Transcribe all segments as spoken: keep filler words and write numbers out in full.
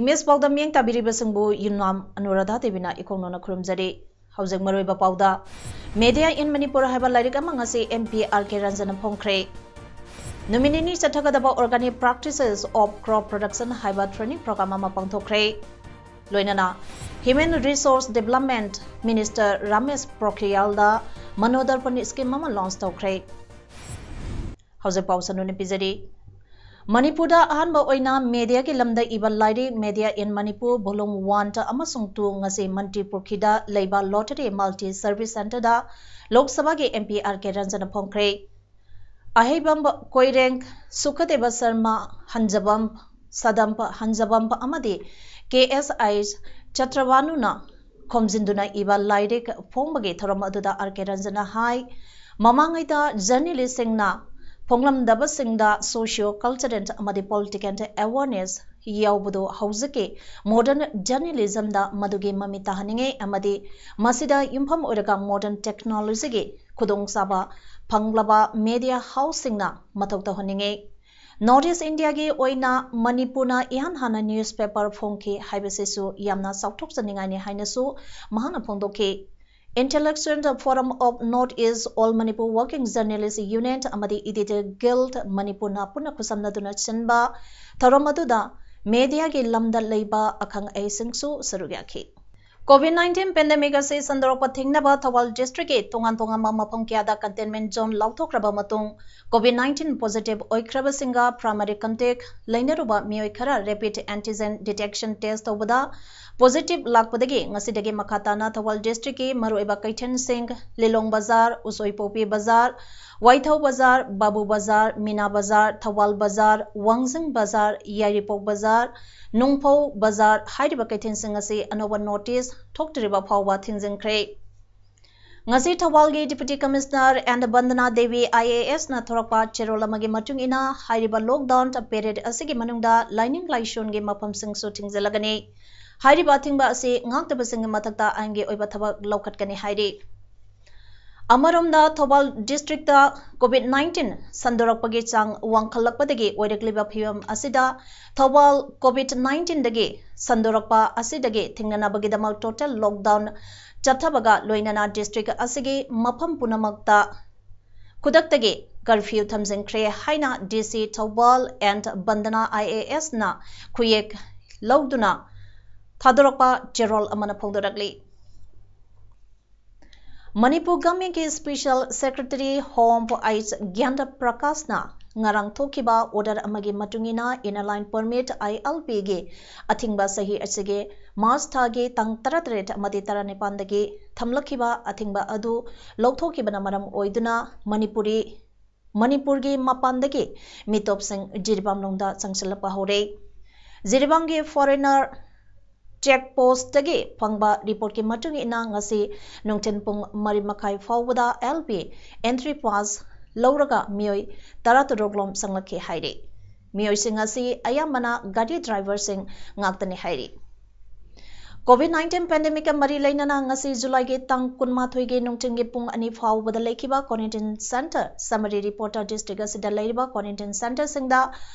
Image ꯄꯥꯎꯗ ꯃꯤꯠꯌꯦꯡ ꯇꯥꯕꯤꯔꯤꯕꯁꯤꯡꯕꯨ ꯌꯨꯝꯅꯥꯝ ꯑꯅꯨꯔꯥꯙꯥ ꯗꯦꯕꯤꯅ ꯏꯈꯣꯡꯅꯅ ꯈꯨꯔꯨꯝꯖꯔꯤ꯫ ꯍꯧꯖꯤꯛ ꯃꯔꯨꯑꯣꯏꯕ ꯄꯥꯎꯗ, Media in Manipur ꯍꯥꯏꯕ ꯂꯥꯏꯔꯤꯛ ꯑꯃ ꯉꯁꯤ M P R K ꯔꯟꯖꯟꯅ ꯐꯣꯡꯈ꯭ꯔꯦ꯫ ꯅꯨꯃꯤꯠ ꯅꯤꯅꯤ ꯆꯠꯊꯒꯗꯕ Organic Practices of Crop Production ꯍꯥꯏꯕ training program ꯑꯃ ꯄꯥꯡꯊꯣꯛꯈ꯭ꯔꯦ꯫ ꯂꯣꯏꯅꯅ Human Resource Development Minister Ramesh ꯄꯣꯈ꯭ꯔꯤꯌꯥꯜꯗ ꯃꯅꯣꯗꯔꯄꯟ scheme ꯑꯃ launch ꯇꯧꯈ꯭ꯔꯦ꯫ ꯍꯧꯖꯤꯛ ꯄꯥꯎ ꯁꯟꯗꯣꯛꯅ ꯄꯤꯖꯔꯤ꯫ ꯃꯅꯤꯄꯨꯔꯗ ꯑꯍꯥꯟꯕ ꯑꯣꯏꯅ mediaꯒꯤ ꯂꯝꯗ ꯏꯕ ꯂꯥꯏꯔꯤꯛ Media in Manipur Volume one ꯑꯃꯁꯨꯡ two ꯉꯁꯤ ꯃꯟꯇ꯭ꯔꯤ ꯄꯨꯈ꯭ꯔꯤꯗ ꯂꯩꯕ Lottery Multi Service Centreꯗ ꯂꯣꯛ ꯁꯚꯥꯒꯤ M P R K ꯔꯟꯖꯟꯅ ꯐꯣꯡꯈ꯭ꯔꯦ꯫ ꯑꯍꯩꯕꯝ ꯀꯣꯏꯔꯦꯡ, ꯁꯨꯈꯗꯦꯕ ꯁꯔꯃ ꯍꯟꯖꯕꯝ, ꯁꯗꯝ ꯍꯟꯖꯕꯝ ꯑꯃꯗꯤ K S I ꯆꯇ꯭ꯔꯕꯥꯅꯨꯅ ꯈꯣꯝꯖꯤꯟꯗꯨꯅ ꯏꯕ ꯂꯥꯏꯔꯤꯛ ꯐꯣꯡꯕꯒꯤ ꯊꯧꯔꯝ ꯑꯗꯨꯗ R K ꯔꯟꯖꯟꯅ ꯍꯥꯏ, ꯃꯃꯥꯡꯉꯩꯗ journalistꯁꯤꯡꯅ ꯐꯣꯡꯂꯝꯗꯕꯁꯤꯡꯗ socio cultural ꯑꯃꯗꯤ political awareness ꯌꯥꯎꯕꯗꯨ ꯍꯧꯖꯤꯛꯀꯤ modern journalismꯗ ꯃꯗꯨꯒꯤ ꯃꯃꯤ ꯇꯥꯍꯟꯅꯤꯡꯉꯤ ꯑꯃꯗꯤ ꯃꯁꯤꯗ ꯌꯨꯝꯐꯝ ꯑꯣꯏꯔꯒ modern technologyꯒꯤ ꯈꯨꯗꯣꯡꯆꯥꯕ ꯐꯪꯂꯕ media houseꯁꯤꯡꯅ ꯃꯊꯧ ꯇꯧꯍꯟꯅꯤꯡꯉꯤ꯫ North East Indiaꯒꯤ ꯑꯣꯏꯅ ꯃꯅꯤꯄꯨꯔꯅ ꯏꯍꯥꯟ ꯍꯥꯟꯅ newspaper ꯐꯣꯡꯈꯤ ꯍꯥꯏꯕꯁꯤꯁꯨ ꯌꯥꯝꯅ ꯆꯥꯎꯊꯣꯛꯆꯅꯤꯡꯉꯥꯏꯅꯤ ꯍꯥꯏꯅꯁꯨ ꯃꯍꯥꯛꯅ ꯐꯣꯡꯗꯣꯛꯈꯤ꯫ Intellectual Forum of North East, All Manipur Working Journalist Union ꯑꯃꯗꯤ Editor Guild ꯃꯅꯤꯄꯨꯔꯅ ꯄꯨꯟꯅ ꯈꯨꯠꯁꯝꯅꯗꯨꯅ ꯁꯤꯟꯕ ꯊꯧꯔꯝ ꯑꯗꯨꯗ mediaꯒꯤ ꯂꯝꯗ ꯂꯩꯕ ꯑꯈꯪ ꯑꯍꯩꯁꯤꯡꯁꯨ ꯁꯔꯨꯛ ꯌꯥꯈꯤ꯫ COVID nineteen pandemic ꯑꯁꯤ ꯁꯟꯗꯣꯔꯛꯄ ꯊꯤꯡꯅꯕ ꯊꯧꯕꯥꯜ districtꯀꯤ ꯇꯣꯉꯥꯟ ꯇꯣꯉꯥꯟꯕ ꯃꯐꯝ ꯀꯌꯥꯗ containment zone ꯂꯥꯎꯊꯣꯛꯈ꯭ꯔꯕ ꯃꯇꯨꯡ, COVID nineteen positive ꯑꯣꯏꯈ꯭ꯔꯕꯁꯤꯡꯒ primary contact ꯂꯩꯅꯔꯨꯕ ꯃꯤꯑꯣꯏ ꯈꯔ rapid antigen detection test ꯇꯧꯕꯗ positive ꯂꯥꯛꯄꯗꯒꯤ ꯉꯁꯤꯗꯒꯤ ꯃꯈꯥ ꯇꯥꯅ ꯊꯧꯕꯥꯜ districtꯀꯤ ꯃꯔꯨꯑꯣꯏꯕ ꯀꯩꯊꯦꯜꯁꯤꯡ, ꯂꯤꯂꯣꯡ ꯕꯖꯥꯔ, ꯎꯁꯣꯏꯄꯣꯛꯄꯤ ꯕꯖꯥꯔ, ꯋꯥꯏꯊꯧ ꯕꯖꯥꯔ, ꯕꯥꯕꯨ ꯕꯖꯥꯔ, ꯃꯤꯅꯥ ꯕꯖꯥꯔ, ꯊꯧꯕꯥꯜ ꯕꯖꯥꯔ, ꯋꯥꯡꯖꯤꯡ ꯕꯖꯥꯔ, ꯌꯥꯏꯔꯤꯄꯣꯛ ꯕꯖꯥꯔ, ꯅꯨꯡꯐꯧ ꯕꯖꯥꯔ ꯍꯥꯏꯔꯤꯕ ꯀꯩꯊꯦꯜꯁꯤꯡ ꯑꯁꯤ ꯑꯅꯧꯕ ꯅꯣꯇꯤꯁ ꯊꯣꯛꯇ꯭ꯔꯤꯕ ꯐꯥꯎꯕ ꯊꯤꯡꯖꯤꯟꯈ꯭ꯔꯦ꯫ ꯉꯁꯤ ꯊꯧꯕꯥꯜꯒꯤ Deputy Commissioner and Vandana Devi I A S ꯅ ꯊꯣꯔꯛꯄ ꯆꯦꯔꯣꯜ ꯑꯃꯒꯤ ꯃꯇꯨꯡ ꯏꯟꯅ, ꯍꯥꯏꯔꯤꯕ lockdown period ꯑꯁꯤꯒꯤ ꯃꯅꯨꯡꯗ ꯂꯥꯏꯅꯤꯡ ꯂꯥꯏꯁꯣꯟꯒꯤ ꯃꯐꯝꯁꯤꯡꯁꯨ ꯊꯤꯡꯖꯤꯜꯂꯒꯅꯤ꯫ ꯍꯥꯏꯔꯤꯕ ꯑꯊꯤꯡꯕ ꯑꯁꯤ ꯉꯥꯛꯇꯕꯁꯤꯡꯒꯤ ꯃꯊꯛꯇ ꯑꯥꯏꯟꯒꯤ ꯑꯣꯏꯕ ꯊꯕꯛ ꯂꯧꯈꯠꯀꯅꯤ ꯍꯥꯏꯔꯤ꯫ ꯑꯃꯔꯣꯝꯗ, ꯊꯧꯕꯥꯜ district ꯇ COVID nineteen ꯁꯟꯗꯣꯔꯛꯄꯒꯤ ꯆꯥꯡ ꯋꯥꯡꯈꯠꯂꯛꯄꯗꯒꯤ ꯑꯣꯏꯔꯛꯂꯤꯕ ꯐꯤꯚꯝ ꯑꯁꯤꯗ, ꯊꯧꯕꯥꯜ COVID nineteen ꯗꯒꯤ ꯁꯟꯗꯣꯔꯛꯄ ꯑꯁꯤꯗꯒꯤ ꯊꯤꯡꯅꯅꯕꯒꯤꯗꯃꯛ total lockdown ꯆꯠꯊꯕꯒ ꯂꯣꯏꯅꯅ district ꯑꯁꯤꯒꯤ ꯃꯐꯝ ꯄꯨꯝꯅꯃꯛꯇ ꯈꯨꯗꯛꯇꯒꯤ curfew ꯊꯝꯖꯤꯟꯈ꯭ꯔꯦ ꯍꯥꯏꯅ D C Thoubal and Vandana I A S ꯅ ꯈꯨꯌꯦꯛ ꯂꯧꯗꯨꯅ ꯊꯥꯗꯣꯔꯛꯄ ꯆꯦꯔꯣꯜ ꯑꯃꯅ ꯐꯣꯡꯗꯣꯔꯛꯂꯤ꯫ ꯃꯅꯤꯄꯨꯔ government ꯀꯤ Special Secretary Home H ꯒ꯭ꯌꯥꯟꯗ ꯄ꯭ꯔꯀꯥꯁꯅ ꯉꯔꯥꯡ ꯊꯣꯛꯈꯤꯕ order ꯑꯃꯒꯤ ꯃꯇꯨꯡ ꯏꯟꯅ Inner Line Permit, I L P ꯒꯤ ꯑꯊꯤꯡꯕ ꯆꯍꯤ ꯑꯁꯤꯒꯤ March ꯊꯥꯒꯤ ꯇꯥꯡ ꯇꯔꯥꯇꯔꯦꯠ ꯑꯃꯗꯤ ꯇꯔꯥꯅꯤꯄꯥꯟꯗꯒꯤ ꯊꯝꯂꯛꯈꯤꯕ ꯑꯊꯤꯡꯕ ꯑꯗꯨ ꯂꯧꯊꯣꯛꯈꯤꯕꯅ ꯃꯔꯝ ꯑꯣꯏꯗꯨꯅ ꯃꯅꯤꯄꯨꯔꯤ, ꯃꯅꯤꯄꯨꯔꯒꯤ ꯃꯄꯥꯟꯗꯒꯤ ꯃꯤꯇꯣꯞꯁꯤꯡ ꯖꯤꯔꯤꯕꯥꯝ ꯂꯣꯝꯗ ꯆꯪꯁꯤꯜꯂꯛꯄ ꯍꯧꯔꯦ꯫ ꯖꯤꯔꯤꯕꯥꯝꯒꯤ foreigner check post ꯇꯒꯤ ꯐꯪꯕ report ꯀꯤ ꯃꯇꯨꯡ ꯏꯟꯅ, ꯉꯁꯤ ꯅꯨꯡꯊꯤꯜ ꯄꯨꯡ ꯃꯔꯤ ꯃꯈꯥꯏ ꯐꯥꯎꯕꯗ L P entry pass ꯂꯧꯔꯒ ꯃꯤꯑꯣꯏ ꯇꯔꯥꯇꯔꯨꯛ ꯂꯣꯝ ꯆꯪꯂꯛꯈꯤ ꯍꯥꯏꯔꯤ꯫ ꯃꯤꯑꯣꯏꯁꯤꯡ ꯑꯁꯤ ꯑꯌꯥꯝꯕꯅ ꯒꯥꯔꯤ driver ꯁꯤꯡ ꯉꯥꯛꯇꯅꯤ ꯍꯥꯏꯔꯤ꯫ COVID nineteen pandemic ꯀ ꯃꯔꯤ ꯂꯩꯅꯅ ꯉꯁꯤ July ꯒꯤ ꯇꯥꯡ ꯀꯨꯟꯃꯥꯊꯣꯏꯒꯤ ꯅꯨꯡꯊꯤꯜꯒꯤ ꯄꯨꯡ ꯑꯅꯤ ꯐꯥꯎꯕꯗ ꯂꯩꯈꯤꯕ quarantine centre summary report ꯇ district ꯑꯁꯤꯗ ꯂꯩꯔꯤꯕ quarantine centre ꯁꯤꯡꯗ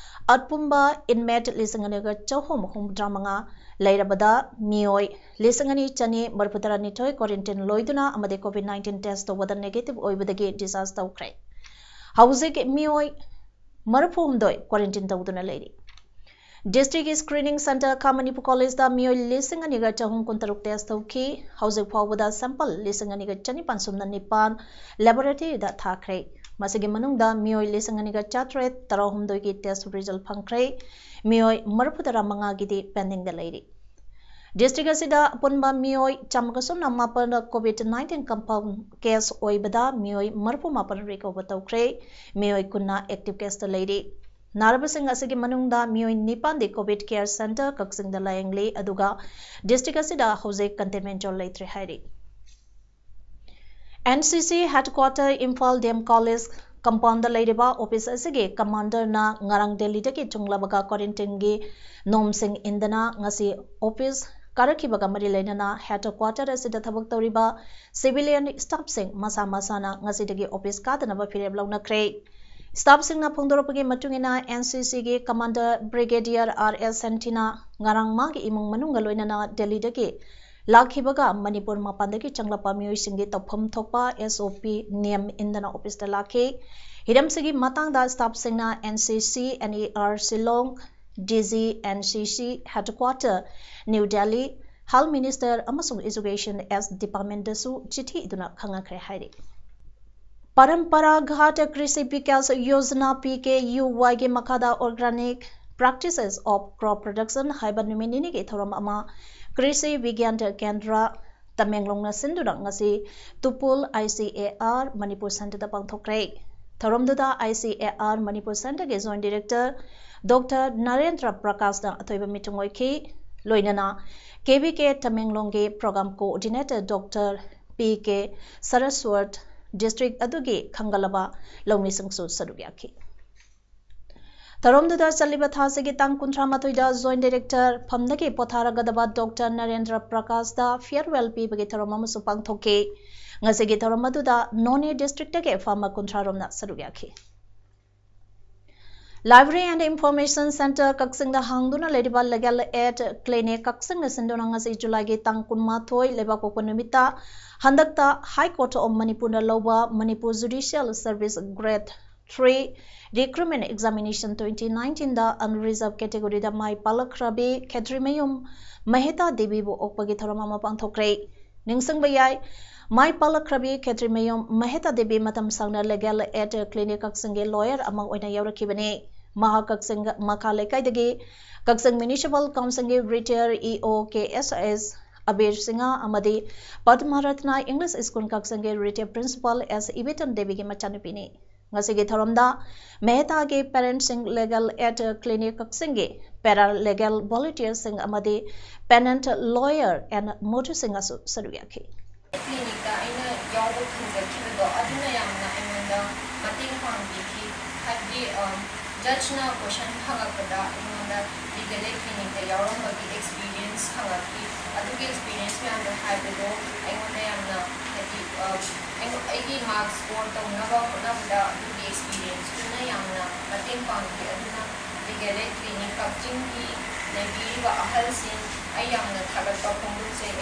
ꯑꯄꯨꯟꯕ inmate ꯂꯤꯁꯤꯡ ꯑꯅꯤꯒ ꯆꯍꯨꯝ ꯍꯨꯝꯐꯨꯇꯔꯥ ꯃꯉꯥ ꯂꯩꯔꯕꯗ, ꯃꯤꯑꯣꯏ ꯂꯤꯁꯤꯡ ꯑꯅꯤ ꯆꯅꯤ ꯃꯔꯤꯐꯨꯇꯔꯥ ꯅꯤꯊꯣꯏ quarantine ꯂꯣꯏꯗꯨꯅ ꯑꯃꯗꯤ COVID nineteen test ꯇꯧꯕꯗ negative ꯑꯣꯏꯕꯗꯒꯤ discharge ꯇꯧꯈ꯭ꯔꯦ꯫ ꯍꯧꯖꯤꯛ ꯃꯤꯑꯣꯏ ꯃꯔꯤꯐꯨꯍꯨꯝꯗꯣꯏ quarantine ꯇꯧꯗꯨꯅ ꯂꯩꯔꯤ꯫ District ꯀꯤ screening centre ꯈꯥ ꯃꯅꯤꯄꯨꯔ College ꯇ ꯃꯤꯑꯣꯏ ꯂꯤꯁꯤꯡ ꯑꯅꯤꯒ ꯆꯍꯨꯝ ꯀꯨꯟꯇꯔꯨꯛ test ꯇꯧꯈꯤ꯫ ꯍꯧꯖꯤꯛ ꯐꯥꯎꯕꯗ sample ꯂꯤꯁꯤꯡ ꯑꯅꯤꯒ ꯆꯅꯤꯄꯥꯟ ꯁꯨꯞꯅ ꯅꯤꯄꯥꯟ laboratory ꯗ ꯊꯥꯈ꯭ꯔꯦ꯫ ꯃꯁꯤꯒꯤ ꯃꯅꯨꯡꯗ ꯃꯤꯑꯣꯏ ꯂꯤꯁꯤꯡ ꯑꯅꯤꯒ ꯆꯥꯇꯔꯦꯠ ꯇꯔꯥꯍꯨꯝꯗꯣꯏꯒꯤ test result ꯐꯪꯈ꯭ꯔꯦ꯫ ꯃꯤꯑꯣꯏ ꯃꯔꯤꯐꯨꯇꯔꯥ ꯃꯉꯥꯒꯤꯗꯤ pending ꯗ ꯂꯩꯔꯤ꯫ District ꯑꯁꯤꯗ ꯑꯄꯨꯟꯕ ꯃꯤꯑꯣꯏ ꯆꯥꯝꯃꯒ ꯁꯨꯞꯅ ꯃꯥꯄꯟꯗ COVID nineteen confirm case ꯑꯣꯏꯕꯗ ꯃꯤꯑꯣꯏ ꯃꯔꯤꯐꯨ ꯃꯥꯄꯟ recover ꯇꯧꯈ꯭ꯔꯦ꯫ ꯃꯤꯑꯣꯏ ꯀꯨꯟꯅ active caseꯇ ꯂꯩꯔꯤ꯫ ꯅꯥꯔꯕꯁꯤꯡ ꯑꯁꯤꯒꯤ ꯃꯅꯨꯡꯗ ꯃꯤꯑꯣꯏ ꯅꯤꯄꯥꯟꯗꯤ COVID care center ꯀꯛꯆꯤꯡꯗ ꯂꯥꯌꯦꯡꯂꯤ, ꯑꯗꯨꯒ district ꯑꯁꯤꯗ ꯍꯧꯖꯤꯛ containment zone ꯂꯩꯇ꯭ꯔꯦ ꯍꯥꯏꯔꯤ꯫ NCC headquarter Imphal D M College compoundꯗ ꯂꯩꯔꯤꯕ office ꯑꯁꯤꯒꯤ commanderꯅ ꯉꯔꯥꯡ ꯗꯦꯜꯂꯤꯗꯒꯤ ꯊꯨꯡꯂꯕꯒ quarantineꯒꯤ ꯅꯣꯝꯁꯤꯡ ꯏꯟꯗꯅ ꯉꯁꯤ office ꯀꯥꯔꯛꯈꯤꯕꯒ ꯃꯔꯤ ꯂꯩꯅꯅ headquarter ꯑꯁꯤꯗ ꯊꯕꯛ ꯇꯧꯔꯤꯕ civilian staffꯁꯤꯡ ꯃꯁꯥ ꯃꯁꯥꯅ ꯉꯁꯤꯗꯒꯤ office ꯀꯥꯗꯅꯕ ꯐꯤꯔꯦꯞ ꯂꯧꯅꯈ꯭ꯔꯦ꯫ Staffꯁꯤꯡꯅ ꯐꯣꯡꯗꯣꯔꯛꯄꯒꯤ ꯃꯇꯨꯡ ꯏꯟꯅ, NCCꯒꯤ commander Brigadier R S Santina ꯉꯔꯥꯡ ꯃꯥꯒꯤ ꯏꯃꯨꯡ ꯃꯅꯨꯡꯒ ꯂꯣꯏꯅꯅ ꯗꯦꯜꯂꯤꯗꯒꯤ ꯂꯥꯛꯈꯤꯕꯒ ꯃꯅꯤꯄꯨꯔ ꯃꯄꯥꯟꯗꯒꯤ ꯆꯪꯂꯛꯄ ꯃꯤꯑꯣꯏꯁꯤꯡꯒꯤ ꯇꯧꯐꯝ ꯊꯣꯛꯄ SOP ꯅꯤꯌꯝ ꯏꯟꯗꯅ officeꯇ ꯂꯥꯛꯈꯤ꯫ ꯍꯤꯔꯝꯁꯤꯒꯤ ꯃꯇꯥꯡꯗ staffꯁꯤꯡꯅ NCC, NER Shillong, DG NCC headquarter, New Delhi, Health Minister ꯑꯃꯁꯨꯡ Education S departmentꯗꯁꯨ ꯆꯤꯊꯤ ꯏꯗꯨꯅ ꯈꯪꯍꯟꯈ꯭ꯔꯦ ꯍꯥꯏꯔꯤ꯫ Paramparagat Krishi Vikas Yojana, PKUYꯒꯤ ꯃꯈꯥꯗ organic practices of crop production ꯍꯥꯏꯕ ꯅꯨꯃꯤꯠ ꯅꯤꯅꯤꯒꯤ ꯊꯧꯔꯝ ꯑꯃ ꯀ꯭ꯔꯤꯁꯤ ꯕꯤꯒ꯭ꯌꯥꯟ ꯀꯦꯟꯗ꯭ꯔ ꯇꯃꯦꯡꯂꯣꯡꯅ ꯁꯤꯟꯗꯨꯅ ꯉꯁꯤ ꯇꯨꯄꯨꯜ ICAR ꯃꯅꯤꯄꯨꯔ centreꯗ ꯄꯥꯡꯊꯣꯛꯈ꯭ꯔꯦ꯫ ꯊꯧꯔꯝꯗꯨꯗ ICAR Manipur centreꯒꯤ Joint Director Doctor Narendra ꯄ꯭ꯔꯀꯥꯁꯅ ꯑꯊꯣꯏꯕ ꯃꯤꯊꯨꯡ ꯑꯣꯏꯈꯤ꯫ ꯂꯣꯏꯅꯅ KVK ꯇꯃꯦꯡꯂꯣꯡꯒꯤ program coordinator Doctor P K Saraswat, district ꯑꯗꯨꯒꯤ ꯈꯪꯒꯠꯂꯕ ꯂꯧꯃꯤꯁꯤꯡꯁꯨ ꯁꯔꯨꯛ ꯌꯥꯈꯤ꯫ ꯊꯧꯔꯝꯗꯨꯗ ꯆꯠꯂꯤꯕ ꯊꯥꯁꯤꯒꯤ ꯇꯥꯡ ꯀꯨꯟꯊ꯭ꯔꯥ ꯃꯥꯊꯣꯏꯗ Joint Director ꯐꯝꯗꯒꯤ ꯄꯣꯊꯥꯔꯒꯗꯕ Doctor Narendra ꯄ꯭ꯔꯀꯥꯁꯇ farewell ꯄꯤꯕꯒꯤ ꯊꯧꯔꯝ ꯑꯃꯁꯨ ꯄꯥꯡꯊꯣꯛꯈꯤ꯫ ꯉꯁꯤꯒꯤ ꯊꯧꯔꯝ ꯑꯗꯨꯗ ꯅꯣꯅꯦ districtꯇꯒꯤ farmer ꯀꯨꯟꯊ꯭ꯔꯥ ꯔꯣꯝꯅ ꯁꯔꯨꯛ ꯌꯥꯈꯤ꯫ Library and Information Centre ꯀꯛꯆꯤꯡꯗ ꯍꯥꯡꯗꯨꯅ ꯂꯩꯔꯤꯕ Legal Aid Clinic ꯀꯛꯆꯤꯡꯅ ꯁꯤꯟꯗꯨꯅ ꯉꯁꯤ ꯖꯨꯂꯥꯏꯒꯤ ꯇꯥꯡ ꯀꯨꯟꯃꯥꯊꯣꯏ ꯂꯩꯕꯥꯛꯄꯣꯛꯄ ꯅꯨꯃꯤꯠꯇ ꯍꯟꯗꯛꯇ High Court of ꯃꯅꯤꯄꯨꯔꯗ ꯂꯧꯕ Manipur Judicial Service Grade three Recruitment Examination twenty nineteenꯗ unreserved categoryꯗ ꯃꯥꯏ ꯄꯥꯛꯂꯛꯈ꯭ꯔꯕꯤ ꯈꯦꯇ꯭ꯔꯤꯃꯌꯨꯝ ꯃꯍꯦꯇꯥ ꯗꯦꯕꯤꯕꯨ ꯑꯣꯛꯄꯒꯤ ꯊꯧꯔꯝ ꯑꯃ ꯄꯥꯡꯊꯣꯛꯈ꯭ꯔꯦ꯫ ꯅꯤꯡꯁꯤꯡꯕ ꯌꯥꯏ, ꯃꯥꯏ ꯄꯥꯛꯂꯛꯈ꯭ꯔꯕꯤ ꯈꯦꯇ꯭ꯔꯤꯃꯌꯨꯝ ꯃꯍꯦꯇꯥ ꯗꯦꯕꯤ ꯃꯇꯝ ꯁꯥꯡꯅ Legal Aid Clinic ꯀꯛꯆꯤꯡꯒꯤ lawyer ꯑꯃ ꯑꯣꯏꯅ ꯌꯥꯎꯔꯛꯈꯤꯕꯅꯤ꯫ ꯃꯍꯥꯛ ꯀꯛꯆꯤꯡ ꯃꯈꯥ ꯂꯩꯀꯥꯏꯗꯒꯤ ꯀꯛꯆꯤꯡ Municipal Councilꯒꯤ Retired E O K S S ꯑꯕꯤꯔ ꯁꯤꯡꯍ ꯑꯃꯗꯤ ꯄꯗꯃ ꯔꯠꯅ English School ꯀꯛꯆꯤꯡꯒꯤ Retired Principal S ꯏꯕꯦꯇꯣꯟ ꯗꯦꯕꯤꯒꯤ ꯃꯆꯥꯅꯨꯄꯤꯅꯤ꯫ ꯉꯁꯤꯒꯤ ꯊꯧꯔꯝꯗ ꯃꯦꯍꯇꯥꯒꯤ Parentsꯁꯤꯡ Legal Aid Clinic ꯀꯛꯆꯤꯡꯒꯤ Paralegal Volunteerꯁꯤꯡ ꯑꯃꯗꯤ Parent Lawyer ꯑꯦꯟ ꯃꯣꯇꯨ ꯁꯤꯡꯍꯁꯨ ꯁꯔꯨꯛ ꯌꯥꯈꯤ꯫ Clinicꯇ ꯑꯩꯅ ꯌꯥꯎꯕ ꯐꯪꯖꯈꯤꯕꯗꯣ ꯑꯗꯨꯅ ꯌꯥꯝꯅ ꯑꯩꯉꯣꯟꯗ ꯃꯇꯦꯡ ꯄꯥꯡꯕꯤꯈꯤ꯫ ꯍꯥꯏꯕꯗꯤ Judgeꯅ question ꯍꯪꯉꯛꯄꯗ ꯑꯩꯉꯣꯟꯗ Legal Aid Clinicꯇ ꯌꯥꯎꯔꯝꯕꯒꯤ experience ꯍꯪꯉꯛꯈꯤ꯫ ꯑꯗꯨꯒꯤ experience ꯃꯌꯥꯝꯗꯣ ꯍꯥꯏꯕꯗꯣ ꯑꯩꯉꯣꯟꯗ ꯌꯥꯝꯅ ꯍꯥꯏꯗꯤ ꯑꯩꯒꯤ mark score ꯇꯧꯅꯕ ꯍꯣꯠꯅꯕꯗ ꯑꯗꯨꯒꯤ experienceꯗꯨꯅ ꯌꯥꯝꯅ ꯃꯇꯦꯡ ꯄꯥꯡꯈꯤ꯫ ꯑꯗꯨꯅ Legal Aid Clinic ꯀꯛꯆꯤꯡꯒꯤ ꯂꯩꯕꯤꯔꯤꯕ ꯑꯍꯜꯁꯤꯡ ꯑꯩ ꯌꯥꯝꯅ ꯊꯥꯒꯠꯄ ꯐꯣꯡꯗꯣꯛꯆꯩ꯫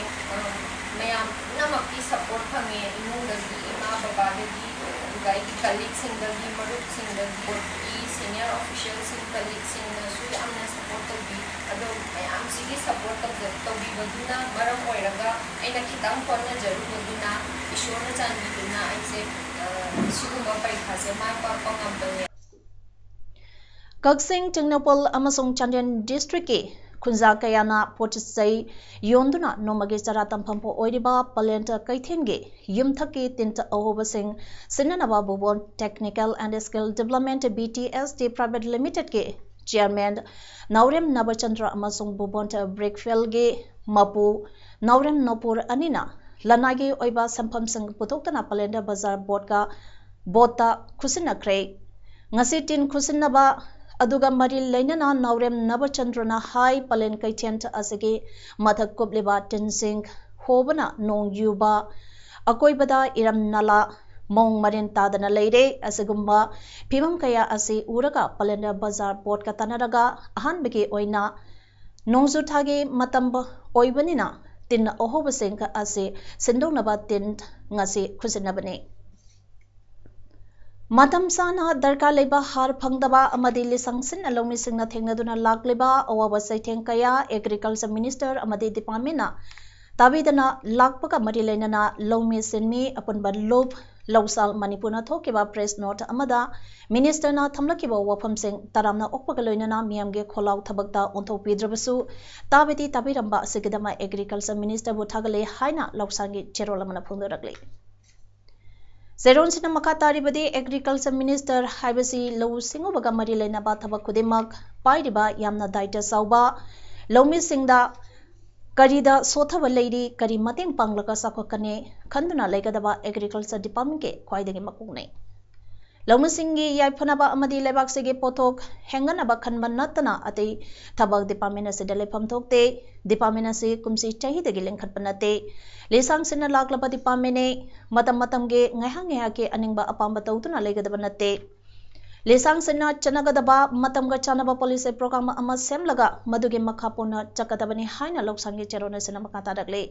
ꯃꯌꯥꯝ ꯄꯨꯝꯅꯃꯛꯀꯤ support ꯐꯪꯉꯦ, ꯏꯃꯨꯡꯗꯒꯤ, ꯏꯃꯥ ꯕꯕꯥꯗꯒꯤ, ꯑꯗꯨꯒ ꯑꯩꯒꯤ colleagueꯁꯤꯡꯗꯒꯤ, ꯃꯔꯨꯞꯁꯤꯡꯗꯒꯤ, courtꯀꯤ senior officialꯁꯤꯡ, colleagueꯁꯤꯡꯅꯁꯨ ꯌꯥꯝꯅ support ꯇꯧꯕꯤ꯫ ꯑꯗꯣ ꯃꯌꯥꯝꯁꯤꯒꯤ support ꯇꯧꯖ-, ꯇꯧꯕꯤꯕꯗꯨꯅ ꯃꯔꯝ ꯑꯣꯏꯔꯒ ꯑꯩꯅ ꯈꯤꯇꯪ ꯍꯣꯠꯅꯖꯔꯨꯕꯗꯨꯅ, ꯏꯁꯣꯔꯅ ꯆꯥꯟꯕꯤꯗꯨꯅ ꯑꯩꯁꯦ, ꯑ, ꯁꯤꯒꯨꯝꯕ ꯄꯔꯤꯈꯥꯁꯦ ꯃꯥꯏ ꯄꯥꯛꯄ ꯉꯝꯕꯅꯦ꯫ ꯀꯛꯆꯤꯡ, ꯇꯦꯡꯅꯧꯄꯜ ꯑꯃꯁꯨꯡ ꯆꯥꯟꯗꯦꯜ districtꯀꯤ ꯈꯨꯟꯖꯥ ꯀꯌꯥꯅ ꯄꯣꯠ ꯆꯩ ꯌꯣꯟꯗꯨꯅ ꯅꯣꯡꯃꯒꯤ ꯆꯔꯥ ꯇꯝꯐꯝ ꯑꯣꯏꯔꯤꯕ ꯄꯂꯦꯟ ꯀꯩꯊꯦꯜꯒꯤ ꯌꯨꯝꯊꯛꯀꯤ ꯇꯤꯟ ꯑꯍꯣꯕꯁꯤꯡ ꯁꯤꯟꯅꯅꯕ ꯕꯨꯕꯣꯟ Technical and Skill Development, B T S D Private Limitedꯀꯤ chairman ꯅꯥꯎꯔꯦꯝ ꯅꯕꯆꯟꯗ꯭ꯔ ꯑꯃꯁꯨꯡ ꯕꯨꯕꯣꯟ Brickfieldꯀꯤ ꯃꯄꯨ ꯅꯥꯎꯔꯦꯝ ꯅꯣꯄꯨꯔ ꯑꯅꯤꯅ ꯂꯅꯥꯏꯒꯤ ꯑꯣꯏꯕ ꯁꯦꯟꯐꯝꯁꯤꯡ ꯄꯨꯊꯣꯛꯇꯨꯅ ꯄꯂꯦꯟ ꯕꯖꯥꯔ ꯕꯣꯠꯀ, ꯕꯣꯠꯇ ꯈꯨꯠꯁꯤꯟꯅꯈ꯭ꯔꯦ꯫ ꯉꯁꯤ ꯇꯤꯟ ꯈꯨꯠꯁꯤꯟꯅꯕ ꯑꯗꯨꯒ ꯃꯔꯤ ꯂꯩꯅꯅ ꯅꯥꯎꯔꯦꯝ ꯅꯕꯆꯟꯗ꯭ꯔꯅ ꯍꯥꯏ, ꯄꯂꯦꯟ ꯀꯩꯊꯦꯜ ꯑꯁꯤꯒꯤ ꯃꯊꯛ ꯀꯨꯞꯂꯤꯕ ꯇꯤꯟꯁꯤꯡ ꯍꯣꯕꯅ ꯅꯣꯡ ꯌꯨꯕ, ꯑꯀꯣꯏꯕꯗ ꯏꯔꯝ ꯅꯂꯥ ꯃꯑꯣꯡ ꯃꯔꯤꯟ ꯇꯥꯗꯅ ꯂꯩꯔꯦ꯫ ꯑꯁꯤꯒꯨꯝꯕ ꯐꯤꯕꯝ ꯀꯌꯥ ꯑꯁꯤ ꯎꯔꯒ ꯄꯂꯦꯟ ꯕꯖꯥꯔ ꯕꯣꯠꯀ ꯇꯥꯟꯅꯔꯒ ꯑꯍꯥꯟꯕꯒꯤ ꯑꯣꯏꯅ ꯅꯣꯡꯖꯨ ꯊꯥꯒꯤ ꯃꯇꯝ ꯑꯣꯏꯕꯅꯤꯅ ꯇꯤꯟ ꯑꯍꯣꯕꯁꯤꯡ ꯑꯁꯤ ꯁꯤꯟꯗꯣꯛꯅꯕ ꯇꯤꯟ ꯉꯁꯤ ꯈꯨꯠꯁꯤꯟꯅꯕꯅꯤ꯫ ꯃꯇꯝ ꯆꯥꯅ ꯗꯔꯀꯥꯔ ꯂꯩꯕ ꯍꯥꯔ ꯐꯪꯗꯕ ꯑꯃꯗꯤ ꯂꯤꯁꯪ ꯁꯤꯟꯅ ꯂꯧꯃꯤꯁꯤꯡꯅ ꯊꯦꯡꯅꯗꯨꯅ ꯂꯥꯛꯂꯤꯕ ꯑꯋꯥꯕ ꯆꯩꯊꯦꯡ ꯀꯌꯥ Agriculture Minister ꯑꯃꯗꯤ departmentꯅ ꯇꯥꯕꯤꯗꯅ ꯂꯥꯛꯄꯒ ꯃꯔꯤ ꯂꯩꯅꯅ ꯂꯧꯃꯤ ꯁꯤꯟꯃꯤ ꯑꯄꯨꯟꯕ ꯂꯨꯞ ꯂꯧꯁꯥꯜ ꯃꯅꯤꯄꯨꯔꯅ ꯊꯣꯛꯈꯤꯕ press note ꯑꯃꯗ ministerꯅ ꯊꯝꯂꯛꯈꯤꯕ ꯋꯥꯐꯝꯁꯤꯡ ꯇꯔꯥꯝꯅ ꯑꯣꯛꯄꯒ ꯂꯣꯏꯅꯅ ꯃꯤꯌꯥꯝꯒꯤ ꯈꯣꯜꯂꯥꯎ ꯊꯕꯛꯇ ꯑꯣꯟꯊꯣꯛꯄꯤꯗ꯭ꯔꯕꯁꯨ ꯇꯥꯕꯗꯤ ꯇꯥꯕꯤꯔꯝꯕ ꯑꯁꯤꯒꯤꯗꯃꯛ agriculture ministerꯕꯨ ꯊꯥꯒꯠꯂꯦ ꯍꯥꯏꯅ ꯂꯧꯁꯥꯡꯒꯤ ꯆꯦꯔꯣꯜ ꯑꯃꯅ ꯐꯣꯡꯗꯣꯔꯛꯂꯤ꯫ ꯆꯦꯔꯣꯜꯁꯤꯅ ꯃꯈꯥ ꯇꯥꯔꯤꯕꯗꯤ agriculture minister ꯍꯥꯏꯕꯁꯤ ꯂꯧꯎ ꯁꯤꯡꯎꯕꯒ ꯃꯔꯤ ꯂꯩꯅꯕ ꯊꯕꯛ ꯈꯨꯗꯤꯡꯃꯛ ꯄꯥꯏꯔꯤꯕ ꯌꯥꯝꯅ ꯗꯥꯏꯇ ꯆꯥꯎꯕ ꯂꯧꯃꯤꯁꯤꯡꯗ ꯀꯔꯤꯗ ꯁꯣꯠꯊꯕ ꯂꯩꯔꯤ, ꯀꯔꯤ ꯃꯇꯦꯡ ꯄꯥꯡꯂꯒ ꯆꯥꯎꯈꯠꯀꯅꯤ ꯈꯟꯗꯨꯅ ꯂꯩꯒꯗꯕ agriculture departmentꯀꯤ ꯈ꯭ꯋꯥꯏꯗꯒꯤ ꯃꯀꯣꯛꯅꯤ꯫ ꯂꯧꯃꯤꯁꯤꯡꯒꯤ ꯌꯥꯏꯐꯅꯕ ꯑꯃꯗꯤ ꯂꯩꯕꯥꯛꯁꯤꯒꯤ ꯄꯣꯠꯊꯣꯛ ꯍꯦꯟꯒꯠꯅꯕ ꯈꯟꯕ ꯅꯠꯇꯅ ꯑꯇꯩ ꯊꯕꯛ department ꯑꯁꯤꯗ ꯂꯩꯐꯝ ꯊꯣꯛꯇꯦ꯫ Department ꯑꯁꯤ ꯀꯨꯝꯁꯤ ꯆꯍꯤꯗꯒꯤ ꯂꯤꯡꯈꯠꯄ ꯅꯠꯇꯦ꯫ ꯂꯤꯁꯥꯡꯁꯤꯟꯅ ꯂꯥꯛꯂꯕ departmentꯅꯤ꯫ ꯃꯇꯝ ꯃꯇꯝꯒꯤ ꯉꯥꯏꯍꯥꯛ ꯉꯥꯏꯍꯥꯛꯀꯤ ꯑꯅꯤꯡꯕ ꯑꯄꯥꯝꯕ ꯇꯧꯗꯨꯅ ꯂꯩꯒꯗꯕ ꯅꯠꯇꯦ꯫ ꯂꯤꯁꯥꯡꯁꯤꯟꯅ ꯆꯠꯅꯒꯗꯕ ꯃꯇꯝꯒ ꯆꯥꯟꯅꯕ policy program ꯑꯃ ꯁꯦꯝꯂꯒ ꯃꯗꯨꯒꯤ ꯃꯈꯥ ꯄꯣꯟꯅ ꯆꯠꯀꯗꯕꯅꯤ ꯍꯥꯏꯅ ꯂꯧꯁꯥꯡꯒꯤ ꯆꯦꯔꯣꯜ ꯑꯁꯤꯅ ꯃꯈꯥ ꯇꯥꯔꯛꯂꯤ꯫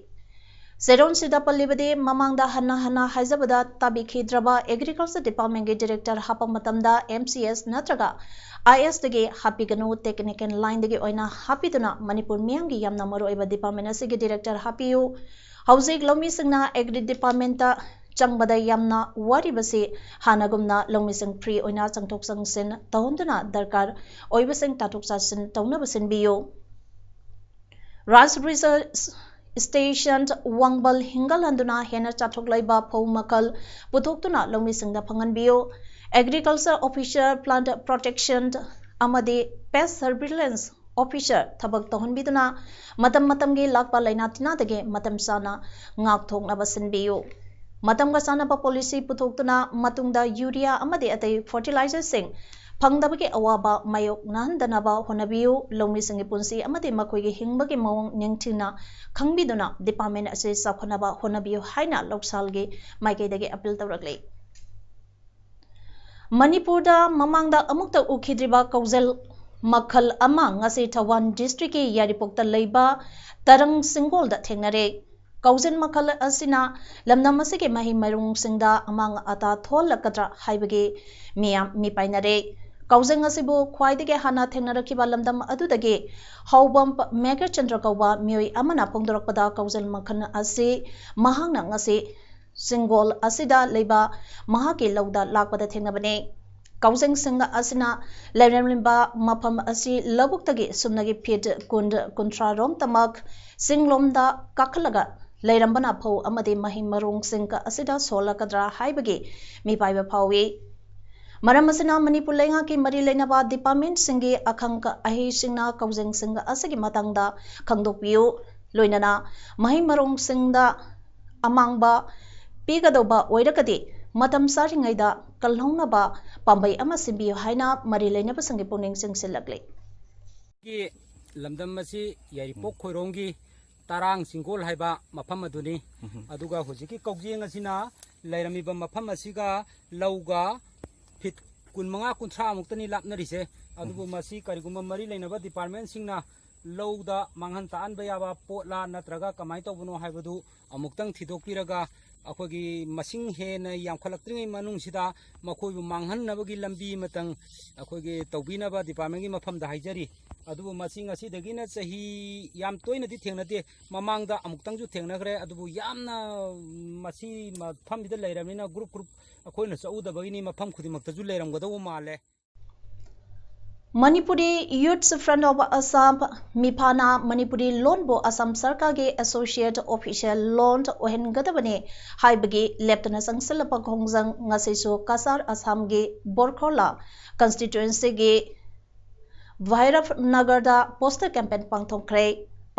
ꯆꯦꯔꯣꯜꯁꯤꯗ ꯄꯜꯂꯤꯕꯗꯤ ꯃꯃꯥꯡꯗ ꯍꯟꯅ ꯍꯟꯅ ꯍꯥꯏꯖꯕꯗ ꯇꯥꯕꯤꯈꯤꯗ꯭ꯔꯕ agriculture departmentꯀꯤ director ꯍꯥꯞꯄ ꯃꯇꯝꯗ MCS ꯅꯠꯇ꯭ꯔꯒ IASꯇꯒꯤ ꯍꯥꯞꯄꯤꯒꯅꯨ, technical lineꯗꯒꯤ ꯑꯣꯏꯅ ꯍꯥꯞꯄꯤꯗꯨꯅ ꯃꯅꯤꯄꯨꯔ ꯃꯤꯌꯥꯝꯒꯤ ꯌꯥꯝꯅ ꯃꯔꯨꯑꯣꯏꯕ department ꯑꯁꯤꯒꯤ director ꯍꯥꯞꯄꯤꯌꯨ꯫ ꯍꯧꯖꯤꯛ ꯂꯧꯃꯤꯁꯤꯡꯅ agri departmentꯇ ꯆꯪꯕꯗ ꯌꯥꯝꯅ ꯋꯥꯔꯤꯕꯁꯤ ꯍꯥꯟꯅꯒꯨꯝꯅ ꯂꯧꯃꯤꯁꯤꯡ free ꯑꯣꯏꯅ ꯆꯪꯊꯣꯛ ꯆꯪꯁꯤꯟ ꯇꯧꯍꯟꯗꯨꯅ ꯗꯔꯀꯥꯔ ꯑꯣꯏꯕꯁꯤꯡ ꯇꯥꯊꯣꯛ ꯇꯥꯁꯤꯟ ꯇꯧꯅꯕ ꯁꯤꯟꯕꯤꯌꯨ꯫ Rice research station ꯋꯥꯡꯕꯜ ꯍꯤꯡꯒꯠꯍꯟꯗꯨꯅ ꯍꯦꯟꯅ ꯆꯥꯊꯣꯛ ꯂꯩꯕ ꯐꯧ ꯃꯈꯜ ꯄꯨꯊꯣꯛꯇꯨꯅ ꯂꯧꯃꯤꯁꯤꯡꯗ ꯐꯪꯍꯟꯕꯤꯌꯨ꯫ Agriculture officer, plant protection ꯑꯃꯗꯤ pest surveillance officer ꯊꯕꯛ ꯇꯧꯍꯟꯕꯤꯗꯨꯅ ꯃꯇꯝ ꯃꯇꯝꯒꯤ ꯂꯥꯛꯄ ꯂꯥꯏꯅꯥ ꯇꯤꯟꯅꯥꯗꯒꯤ ꯃꯇꯝ ꯆꯥꯅ ꯉꯥꯛꯊꯣꯛꯅꯕ ꯁꯤꯟꯕꯤꯌꯨ꯫ ꯃꯇꯝꯒ ꯆꯥꯟꯅꯕ policy ꯄꯨꯊꯣꯛꯇꯨꯅ ꯃꯇꯨꯡꯗ urea ꯑꯃꯗꯤ ꯑꯇꯩ fertilizerꯁꯤꯡ ꯐꯪꯗꯕꯒꯤ ꯑꯋꯥꯕ ꯃꯥꯌꯣꯛꯅꯍꯟꯗꯅꯕ ꯍꯣꯠꯅꯕꯤꯌꯨ꯫ ꯂꯧꯃꯤꯁꯤꯡꯒꯤ ꯄꯨꯟꯁꯤ ꯑꯃꯗꯤ ꯃꯈꯣꯏꯒꯤ ꯍꯤꯡꯕꯒꯤ ꯃꯑꯣꯡ ꯅꯤꯡꯊꯤꯅ ꯈꯪꯕꯤꯗꯨꯅ department ꯑꯁꯤ ꯆꯥꯎꯈꯠꯅꯕ ꯍꯣꯠꯅꯕꯤꯌꯨ ꯍꯥꯏꯅ ꯂꯧꯁꯥꯜꯒꯤ ꯃꯥꯏꯀꯩꯗꯒꯤ appeal ꯇꯧꯔꯛꯂꯤ꯫ ꯃꯅꯤꯄꯨꯔꯗ ꯃꯃꯥꯡꯗ ꯑꯃꯨꯛꯇ ꯎꯈꯤꯗ꯭ꯔꯤꯕ ꯀꯧꯖꯦꯜ ꯃꯈꯜ ꯑꯃ ꯉꯁꯤ ꯊꯧꯕꯥꯜ districtꯀꯤ ꯌꯥꯏꯔꯤꯄꯣꯛꯇ ꯂꯩꯕ ꯇꯔꯪ ꯆꯤꯡꯒꯣꯜꯗ ꯊꯦꯡꯅꯔꯦ꯫ ꯀꯧꯖꯦꯜ ꯃꯈꯜ ꯑꯁꯤꯅ ꯂꯝꯗꯝ ꯑꯁꯤꯒꯤ ꯃꯍꯩ ꯃꯔꯣꯡꯁꯤꯡꯗ ꯑꯃꯥꯡ ꯑꯇꯥ ꯊꯣꯛꯍꯜꯂꯛꯀꯗ꯭ꯔꯥ ꯍꯥꯏꯕꯒꯤ ꯃꯤꯌꯥꯝ ꯃꯤꯄꯥꯏꯅꯔꯦ꯫ ꯀꯧꯖꯦꯜ ꯑꯁꯤꯕꯨ ꯈ꯭ꯋꯥꯏꯗꯒꯤ ꯍꯥꯟꯅ ꯊꯦꯡꯅꯔꯛꯈꯤꯕ ꯂꯝꯗꯝ ꯑꯗꯨꯗꯒꯤ ꯍꯥꯎꯕꯝ ꯃꯦꯘꯆꯟꯗ꯭ꯔ ꯀꯧꯕ ꯃꯤꯑꯣꯏ ꯑꯃꯅ ꯐꯣꯡꯗꯣꯔꯛꯄꯗ ꯀꯧꯖꯦꯜ ꯃꯈꯜ ꯑꯁꯤ ꯃꯍꯥꯛꯅ ꯉꯁꯤ ꯆꯤꯡꯒꯣꯜ ꯑꯁꯤꯗ ꯂꯩꯕ ꯃꯍꯥꯛꯀꯤ ꯂꯧꯗ ꯂꯥꯛꯄꯗ ꯊꯦꯡꯅꯕꯅꯤ꯫ ꯀꯥꯎꯖꯦꯡꯁꯤꯡ ꯑꯁꯤꯅ ꯂꯩꯔꯝꯂꯤꯕ ꯃꯐꯝ ꯑꯁꯤ ꯂꯧꯕꯨꯛꯇꯒꯤ ꯁꯨꯞꯅꯒꯤ ꯐꯤꯠ ꯀꯨꯟ, ꯀꯨꯟꯊ꯭ꯔꯥ ꯔꯣꯝꯇꯃꯛ ꯆꯤꯡꯂꯣꯝꯗ ꯀꯥꯈꯠꯂꯒ ꯂꯩꯔꯝꯕꯅ ꯐꯧ ꯑꯃꯗꯤ ꯃꯍꯩ ꯃꯔꯣꯡꯁꯤꯡ ꯑꯁꯤꯗ ꯁꯣꯛꯂꯛꯀꯗ꯭ꯔꯥ ꯍꯥꯏꯕꯒꯤ ꯃꯤꯄꯥꯏꯕ ꯐꯥꯎꯏ꯫ ꯃꯔꯝ ꯑꯁꯤꯅ ꯃꯅꯤꯄꯨꯔ ꯂꯩꯉꯥꯛꯀꯤ ꯃꯔꯤ ꯂꯩꯅꯕ ꯗꯤꯄꯥꯔꯠꯃꯦꯟꯠꯁꯤꯡꯒꯤ ꯑꯈꯪ ꯑꯍꯩꯁꯤꯡꯅ ꯀꯥꯎꯖꯦꯡꯁꯤꯡ ꯑꯁꯤꯒꯤ ꯃꯇꯥꯡꯗ ꯈꯪꯗꯣꯛꯄꯤꯌꯨ, ꯂꯣꯏꯅꯅ ꯃꯍꯩ ꯃꯔꯣꯡꯁꯤꯡꯗ ꯑꯃꯥꯡꯕ ꯄꯤꯒꯗꯧꯕ ꯑꯣꯏꯔꯒꯗꯤ ꯃꯇꯝ ꯆꯥꯔꯤꯉꯩꯗ ꯀꯜꯍꯧꯅꯕ ꯄꯥꯝꯕꯩ ꯑꯃ ꯁꯤꯟꯕꯤꯌꯨ ꯍꯥꯏꯅ ꯃꯔꯤ ꯂꯩꯅꯕꯁꯤꯡꯒꯤ ꯄꯨꯛꯅꯤꯡ ꯆꯤꯡꯁꯤꯜꯂꯛꯂꯤ꯫ ꯒꯤ ꯂꯝꯗꯝ ꯑꯁꯤ ꯌꯥꯏꯔꯤꯄꯣꯛ ꯈꯣꯏꯔꯣꯡꯒꯤ ꯇꯔꯥꯡ ꯆꯤꯡꯒꯣꯜ ꯍꯥꯏꯕ ꯃꯐꯝ ꯑꯗꯨꯅꯤ꯫ ꯑꯗꯨꯒ ꯍꯧꯖꯤꯛꯀꯤ ꯀꯧꯖꯦꯡ ꯑꯁꯤꯅ ꯂꯩꯔꯝꯃꯤꯕ ꯃꯐꯝ ꯑꯁꯤꯒ ꯂꯧꯒ ꯐꯤꯠ ꯀꯨꯟꯃꯉꯥ ꯀꯨꯟꯊ꯭ꯔꯥ ꯃꯨꯛꯇꯅꯤ ꯂꯥꯞꯅꯔꯤꯁꯦ꯫ ꯑꯗꯨꯕꯨ ꯃꯁꯤ ꯀꯔꯤꯒꯨꯝꯕ ꯃꯔꯤ ꯂꯩꯅꯕ ꯗꯤꯄꯥꯔꯠꯃꯦꯟꯁꯤꯡꯅ ꯂꯧꯗ ꯃꯥꯡꯍꯟ ꯇꯥꯛꯍꯟꯕ ꯌꯥꯕ ꯄꯣꯠꯂꯥ ꯅꯠꯇ꯭ꯔꯒ ꯀꯃꯥꯏꯅ ꯇꯧꯕꯅꯣ ꯍꯥꯏꯕꯗꯨ ꯑꯃꯨꯛꯇꯪ ꯊꯤꯗꯣꯛꯄꯤꯔꯒ ꯑꯩꯈꯣꯏꯒꯤ ꯃꯁꯤꯡ ꯍꯦꯟꯅ ꯌꯥꯝꯈꯠꯂꯛꯇ꯭ꯔꯤꯉꯩ ꯃꯅꯨꯡꯁꯤꯗ ꯃꯈꯣꯏꯕꯨ ꯃꯥꯡꯍꯟꯅꯕꯒꯤ ꯂꯝꯕꯤ ꯑꯃꯇꯪ ꯑꯩꯈꯣꯏꯒꯤ ꯇꯧꯕꯤꯅꯕ ꯗꯤꯄꯥꯔꯠꯃꯦꯟꯒꯤ ꯃꯐꯝꯗ ꯍꯥꯏꯖꯔꯤ꯫ ꯑꯗꯨꯕꯨ ꯃꯁꯤ ꯉꯁꯤꯗꯒꯤꯅ ꯆꯍꯤ ꯌꯥꯝ ꯇꯣꯏꯅꯗꯤ ꯊꯦꯡꯅꯗꯦ, ꯃꯃꯥꯡꯗ ꯑꯃꯨꯛꯇꯪꯁꯨ ꯊꯦꯡꯅꯈ꯭ꯔꯦ꯫ ꯑꯗꯨꯕꯨ ꯌꯥꯝꯅ ꯃꯁꯤ ꯃꯐꯝꯁꯤꯗ ꯂꯩꯔꯕꯅꯤꯅ ꯒ꯭ꯔꯨꯞ ꯒ꯭ꯔꯨꯞ ꯑꯩꯈꯣꯏꯅ ꯆꯠꯎꯗꯕꯒꯤꯅꯤ, ꯃꯐꯝ ꯈꯨꯗꯤꯡꯃꯛꯇꯁꯨ ꯂꯩꯔꯝꯒꯗꯧꯕ ꯃꯥꯜꯂꯦ꯫ Manipuri Youth Front of Assam, ꯃꯤꯐꯥꯅ Manipuri ꯂꯣꯟꯕꯨ ꯑꯁꯥꯝ ꯁꯔꯀꯥꯔꯒꯤ ꯑꯦꯁꯣꯁꯤꯌꯦꯠ ꯑꯣꯐꯤꯁꯤꯌꯦꯜ ꯂꯣꯟ ꯑꯣꯏꯍꯟꯒꯗꯕꯅꯤ ꯍꯥꯏꯕꯒꯤ ꯂꯦꯞꯇꯅ ꯆꯪꯁꯤꯜꯂꯛꯄ ꯈꯣꯡꯖꯪ ꯉꯁꯤꯁꯨ ꯀꯁꯥꯔ ꯑꯁꯥꯝꯒꯤ ꯕꯣꯔꯈꯣꯂꯥ ꯀꯟꯁꯇꯤꯇ꯭ꯋꯦꯟꯁꯤꯒꯤ ꯚꯩꯔꯕ ꯅꯒꯔꯗ ꯄꯣꯁꯇꯔ ꯀꯦꯝꯄꯦꯟ ꯄꯥꯡꯊꯣꯛꯈ꯭ꯔꯦ꯫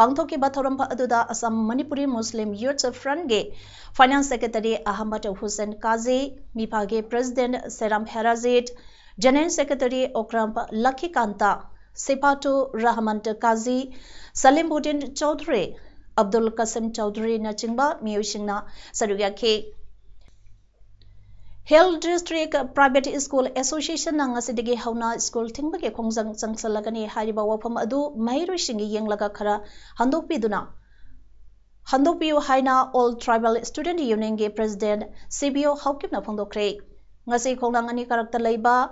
ꯄꯥꯡꯊꯣꯛꯈꯤꯕ ꯊꯧꯔꯝ ꯑꯗꯨꯗ ꯑꯁꯥꯝ ꯃꯅꯤꯄꯨꯔꯤ ꯃꯨꯁꯂꯤꯝ ꯌꯨꯠ ꯐ꯭ꯔꯟꯠꯀꯤ ꯐꯥꯏꯅꯥꯟꯁ ꯁꯦꯀ꯭ꯔꯦꯇꯔꯤ ꯑꯍꯃꯗ ꯍꯨꯁꯦꯟ ꯀꯥꯖꯤ, ꯃꯤꯐꯥꯒꯤ president Seram Herajit, general secretary Okram Lakhikanta, Shifatu Rahman Kazi, Salimuddin Chowdhury, Abdul Kasim ꯆꯧꯙꯨꯔꯤꯅꯆꯤꯡꯕ ꯃꯤꯑꯣꯏꯁꯤꯡꯅ ꯁꯔꯨꯛ ꯌꯥꯈꯤ꯫ ꯍꯤꯜ ꯗꯤꯁꯇ꯭ꯔꯤꯛ ꯄ꯭ꯔꯥꯏꯚꯦꯠ ꯁ꯭ꯀꯨꯜ ꯑꯦꯁꯣꯁꯤꯌꯦꯁꯟꯅ ꯉꯁꯤꯗꯒꯤ ꯍꯧꯅ ꯁ꯭ꯀꯨꯜ ꯊꯤꯡꯕꯒꯤ ꯈꯣꯡꯖꯪ ꯆꯪꯁꯤꯜꯂꯒꯅꯤ ꯍꯥꯏꯔꯤꯕ ꯋꯥꯐꯝ ꯑꯗꯨ ꯃꯍꯩꯔꯣꯏꯁꯤꯡꯒꯤ ꯌꯦꯡꯂꯒ ꯈꯔ ꯍꯟꯗꯣꯛꯄꯤꯗꯨꯅ, ꯍꯟꯗꯣꯛꯄꯤꯌꯨ ꯍꯥꯏꯅ ꯑꯣꯜ ꯇ꯭ꯔꯥꯏꯕꯦꯜ ꯁ꯭ꯇꯨꯗꯦꯟꯠ ꯌꯨꯅꯤꯌꯟꯒꯤ ꯄ꯭ꯔꯦꯁꯤꯗꯦꯟꯠ ꯁꯤ ꯕꯤ ꯑꯣ ꯍꯥꯎꯀꯤꯞꯅ ꯐꯣꯡꯗꯣꯛꯈ꯭ꯔꯦ꯫ ꯉꯁꯤ ꯈꯣꯡꯅꯥꯡ ꯑꯅꯤ ꯀꯥꯔꯛꯇ ꯂꯩꯕ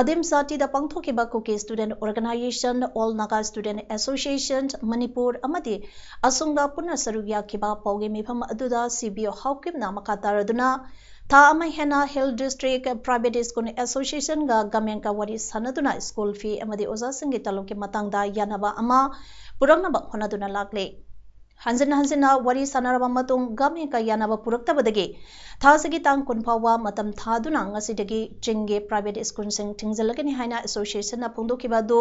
ꯑꯗꯤꯝ ꯁꯥꯇꯤꯗ ꯄꯥꯡꯊꯣꯛꯈꯤꯕ Kuki Student Organisation, All Naga Student Association, Manipur ꯑꯃꯗꯤ ꯑꯁꯨꯡꯗ ꯄꯨꯟꯅ ꯁꯔꯨꯛ ꯌꯥꯈꯤꯕ ꯄꯥꯎꯒꯤ ꯃꯤꯐꯝ ꯑꯗꯨꯗ ꯁꯤ ꯕꯤ ꯑꯣ ꯍꯥꯎꯀꯤꯞꯅ ꯃꯈꯥ ꯇꯥꯔꯗꯨꯅ ꯊꯥ ꯑꯃ ꯍꯦꯟꯅ Hill District Private School Association ꯒ government ꯀ ꯋꯥꯔꯤ ꯁꯥꯟꯅꯗꯨꯅ school fee ꯑꯃꯗꯤ ꯑꯣꯖꯥꯁꯤꯡꯒꯤ ꯇꯂꯣꯞꯀꯤ ꯃꯇꯥꯡꯗ ꯌꯥꯅꯕ ꯑꯃ ꯄꯨꯔꯛꯅꯕ ꯍꯣꯠꯅꯗꯨꯅ ꯂꯥꯛꯂꯤ꯫ ꯍꯟꯖꯤꯟ ꯍꯟꯖꯤꯟꯅ ꯋꯥꯔꯤ ꯁꯥꯟꯅꯔꯕ ꯃꯇꯨꯡ government ꯀ ꯌꯥꯅꯕ ꯄꯨꯔꯛꯇꯕꯗꯒꯤ ꯊꯥꯁꯤꯒꯤ ꯇꯥꯡ ꯀꯨꯟ ꯐꯥꯎꯕ ꯃꯇꯝ ꯊꯥꯗꯨꯅ ꯉꯁꯤꯗꯒꯤ ꯆꯤꯡꯒꯤ private school ꯁꯤꯡ ꯊꯤꯡꯖꯤꯜꯂꯒꯅꯤ ꯍꯥꯏꯅ association ꯅ ꯐꯣꯡꯗꯣꯛꯈꯤꯕ ꯑꯗꯨ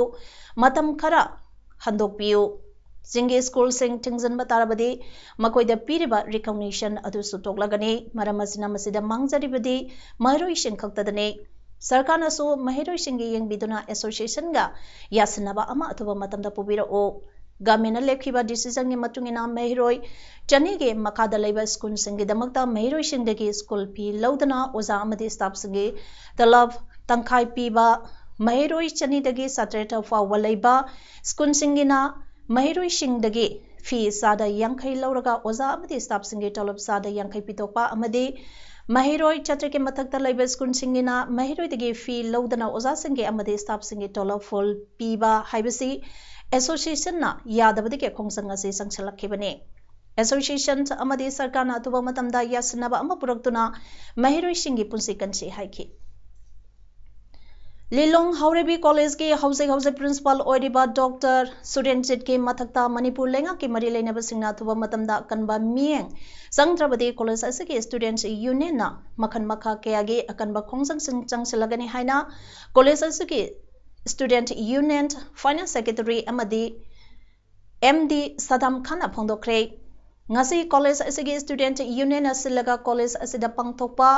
ꯃꯇꯝ ꯈꯔ ꯍꯟꯗꯣꯛꯄꯤꯌꯨ꯫ ꯆꯤꯡꯒꯤ school ꯁꯤꯡ ꯊꯤꯡꯖꯤꯟꯕ ꯇꯥꯔꯕꯗꯤ ꯃꯈꯣꯏꯗ ꯄꯤꯔꯤꯕ recognition ꯑꯗꯨꯁꯨ ꯇꯣꯛꯂꯒꯅꯤ꯫ ꯃꯔꯝ ꯑꯁꯤꯅ ꯃꯁꯤꯗ ꯃꯥꯡꯖꯔꯤꯕꯗꯤ ꯃꯍꯩꯔꯣꯏꯁꯤꯡ ꯈꯛꯇꯗꯅꯤ꯫ ꯁꯔꯀꯥꯔꯅꯁꯨ ꯃꯍꯩꯔꯣꯏꯁꯤꯡꯒꯤ ꯌꯦꯡꯕꯤꯗꯨꯅ association ꯒ ꯌꯥꯁꯤꯟꯅꯕ ꯑꯃ ꯑꯊꯨꯕ ꯃꯇꯝꯗ ꯄꯨꯕꯤꯔꯛꯎ꯫ Government ꯅ ꯂꯦꯞꯈꯤꯕ decision ꯒꯤ ꯃꯇꯨꯡ ꯏꯟꯅ ꯃꯍꯩꯔꯣꯏ ꯆꯅꯤꯒꯤ ꯃꯈꯥꯗ ꯂꯩꯕ school ꯁꯤꯡꯒꯤꯗꯃꯛꯇ ꯃꯍꯩꯔꯣꯏꯁꯤꯡꯗꯒꯤ school fee ꯂꯧꯗꯅ ꯑꯣꯖꯥ ꯑꯃꯗꯤ staff ꯁꯤꯡꯒꯤ ꯇꯂꯕ ꯇꯪꯈꯥꯏ ꯄꯤꯕ, ꯃꯍꯩꯔꯣꯏ ꯆꯅꯤꯗꯒꯤ ꯆꯥꯇ꯭ꯔꯦꯠ ꯐꯥꯎꯕ ꯂꯩꯕ school ꯁꯤꯡꯒꯤꯅ ꯃꯍꯩꯔꯣꯏꯁꯤꯡꯗꯒꯤ fee ꯆꯥꯗ ꯌꯥꯡꯈꯩ ꯂꯧꯔꯒ ꯑꯣꯖꯥ ꯑꯃꯗꯤ staff ꯁꯤꯡꯒꯤ ꯇꯣꯂꯣꯞ ꯆꯥꯗ ꯌꯥꯡꯈꯩ ꯄꯤꯊꯣꯛꯄ ꯑꯃꯗꯤ ꯃꯍꯩꯔꯣꯏ ꯆꯥꯇ꯭ꯔꯦꯠꯀꯤ ꯃꯊꯛꯇ ꯂꯩꯕ school ꯁꯤꯡꯒꯤꯅ ꯃꯍꯩꯔꯣꯏꯗꯒꯤ fee ꯂꯧꯗꯅ ꯑꯣꯖꯥꯁꯤꯡꯒꯤ ꯑꯃꯗꯤ staff ꯁꯤꯡꯒꯤ ꯇꯣꯂꯣꯞ full ꯄꯤꯕ ꯍꯥꯏꯕꯁꯤ association ꯅ ꯌꯥꯗꯕꯗꯒꯤ ꯈꯣꯡꯖꯪ ꯑꯁꯤ ꯆꯪꯁꯤꯜꯂꯛꯈꯤꯕꯅꯤ꯫ Association ꯑꯃꯗꯤ ꯁꯔꯀꯥꯔꯅ ꯑꯊꯨꯕ ꯃꯇꯝꯗ ꯌꯥꯁꯤꯟꯅꯕ ꯑꯃ ꯄꯨꯔꯛꯇꯨꯅ ꯃꯍꯩꯔꯣꯏꯁꯤꯡꯒꯤ ꯄꯨꯟꯁꯤ ꯀꯟꯁꯤ ꯍꯥꯏꯈꯤ꯫ ꯂꯤꯂꯣꯡ ꯍꯥꯎꯔꯩꯕꯤ college ꯀꯤ ꯍꯧꯖꯤꯛ ꯍꯧꯖꯤꯛ principal ꯑꯣꯏꯔꯤꯕ Doctor ꯁꯨꯔꯦꯟꯖꯤꯠꯀꯤ ꯃꯊꯛꯇ ꯃꯅꯤꯄꯨꯔ ꯂꯩꯉꯥꯛꯀꯤ ꯃꯔꯤ ꯂꯩꯅꯕꯁꯤꯡꯅ ꯑꯊꯨꯕ ꯃꯇꯝꯗ ꯑꯀꯟꯕ ꯃꯤꯠꯌꯦꯡ ꯆꯪꯗ꯭ꯔꯕꯗꯤ college ꯑꯁꯤꯒꯤ student union ꯅ ꯃꯈꯜ ꯃꯈꯥ ꯀꯌꯥꯒꯤ ꯑꯀꯟꯕ ꯈꯣꯡꯖꯪꯁꯤꯡ ꯆꯪꯁꯤꯜꯂꯒꯅꯤ ꯍꯥꯏꯅ college ꯑꯁꯤꯒꯤ student union finance secretary ꯑꯃꯗꯤ M D ꯁꯗꯥꯝ ꯈꯥꯟꯅ ꯐꯣꯡꯗꯣꯛꯈ꯭ꯔꯦ꯫ ꯉꯁꯤ college ꯑꯁꯤꯒꯤ student union ꯅ ꯁꯤꯜꯂꯒ college ꯑꯁꯤꯗ ꯄꯥꯡꯊꯣꯛꯄ